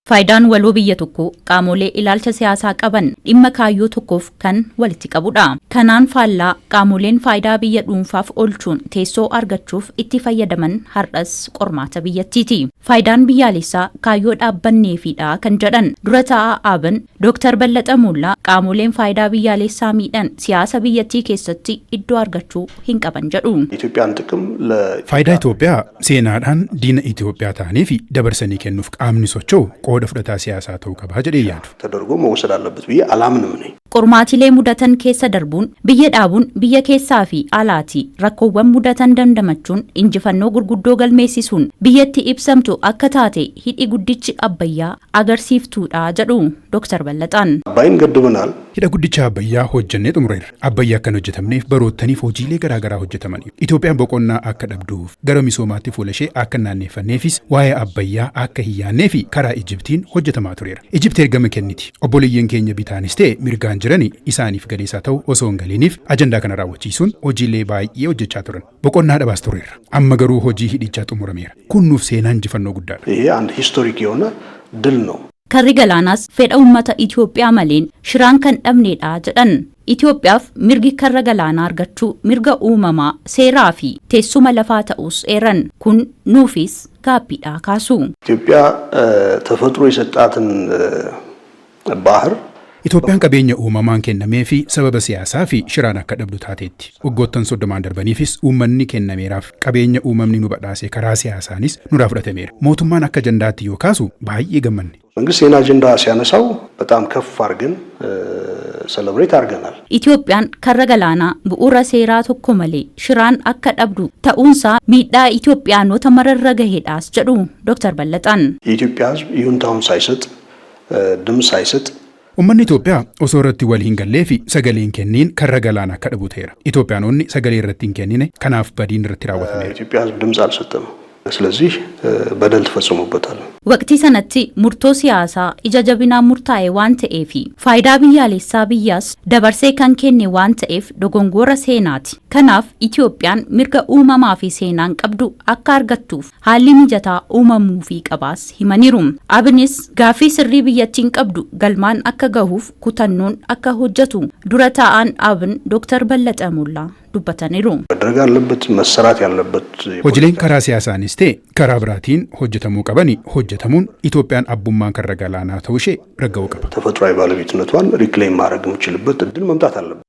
Faayidaan waloo biyya tokkoo qaamolee ilaalcha siyaasaa qaban dhimma kaayyoo tokkoof kan walitti qabudha. Kanaan faallaa qaamoleen faayidaa biyya dhuunfaaf oolchuun teessoo argachuuf itti fayyadaman har'as qormaata biyyattiiti. Faayidaan biyyaalessaa kaayyoo dhaabbanneefidha kan jedhan dura taa'aa ABN Dooktar Ballaxa Mollaa, qaamoleen faayidaa biyyaalessaa miidhan siyaasa biyyattii keessatti iddoo argachuu hin qaban jedhu. የኢትዮጵያን ጥቅም Faayidaa Itoophiyaa seenaadhaan diina Itoophiyaa ta'anii fi dabarsanii kennuuf qaamni socho'u qooda fudhataa siyaasaa ta'uu qabaa jedhee yaadu. ተደርጎ መወሰድ አለበት ብዬ አላምንም እኔ። Qormaatilee mudatan keessa darbuun biyya dhaabuun, biyya keessaa fi alaati rakkoowwan mudatan dandamachuun injifannoo gurguddoo galmeessisuun biyyatti ibsamtu akka taate hidhi guddichi Abbayyaa agarsiiftuudha jedhu Dooktar Ballaxaan. አባይን ገድበናል። Hidha guddicha Abbayyaa hojjennee xumureerra. Abbayyaa akka hin hojjetamneef baroottaniif hojiilee garaagaraa hojjetamaniiru. Itoophiyaan boqonnaa akka dhabduuf, gara misoomaatti fuula ishee akka hin naanneeffanneefis, waa'ee Abbayyaa akka hin yaannee fi karaa Ijiptiin hojjetamaa tureera. Ijipti ergama kenniti. Obboleeyyan keenya bitaanis ta'e mirgaan jirani isaaniif galeessaa ta'u osoo hin galiiniif ajandaa kana raawwachiisuun hojiilee baay'ee hojjechaa turan. Boqonnaa dhabaas tureerra. Amma garuu hojii hidhichaa xumurameera. Kun nuuf seenaa injifannoo guddaadha. ይሄ አንድ historic የሆነ ድል ነው። Karri galaanaas fedha uummata Itoophiyaa maleen shiraan kan dhabneedha jedhan. Itoophiyaaf mirgi karra galaanaa argachuu mirga uumamaa, seeraa fi teessuma lafaa ta'us eeran. Kun nuufis gaabbiidhaa kaasu. ኢትዮጵያ ተፈጥሮ የሰጣትን ባህር Itoophiyaan qabeenya uumamaan kennamee fi sababa siyaasaa fi shiraan akka dhabdu taateetti. Waggoottan 30n darbaniifis uummanni kennameeraaf qabeenya uumamni nu badhaase karaa siyaasaanis nurraa fudhatameera. Mootummaan akka ajandaatti yoo kaasu baay'ee gammanne. መንግስት ይህን አጀንዳ ሲያነሳው በጣም ከፍ አድርገን celebrate አድርገናል። Itoophiyaan karra galaanaa bu'uura seeraa tokko malee shiraan akka dhabdu ta'uunsaa miidhaa Itoophiyaanota mararra gaheedhaas jedhu Dooktar Ballaxaan. የኢትዮጵያ ሕዝብ ይሁንታውን ሳይሰጥ፣ ድምፅ ሳይሰጥ Uummanni Itoophiyaa osoo irratti wal hin gallee fi sagaleen kenniin karra galaanaa akka dhabu ta'eera. Itoophiyaanonni sagalee irratti hin kennine, kanaaf badiin irratti raawwatameera. የኢትዮጵያ ሕዝብ ድምፅ አልሰጠም። ስለዚህ በደል ተፈጽሞበታል። Waqtii sanatti murtoo siyaasaa ija jabinaan murtaa'e waan ta'eefi faayidaa biyyaalessaa biyyaas dabarsee kan kenne waan ta'eef dogongora seenaati. Kanaaf Itoophiyaan mirga uumamaa fi seenaan qabdu akka argattuuf haalli mijataa uumamuufii qabaas himaniiru. Abinis gaaffii sirrii biyyattiin qabdu galmaan akka gahuuf kutannoon akka hojjetu dura taa'aan Abin Dooktar Ballaxa Mollaa dubbataniiru. መደረግ አለበት መሰራት ያለበት Hojiileen karaa siyaasaanis ta'e karaa biraatiin hojjetamuu qabani hojjetamuun Itoophiyaan abbummaan karra galaanaa ta'uu ishee ragga'uu qaba. ተፈጥሯዊ ባለቤትነቷን reclaim ማድረግ የምችልበት እድል መምጣት አለበት።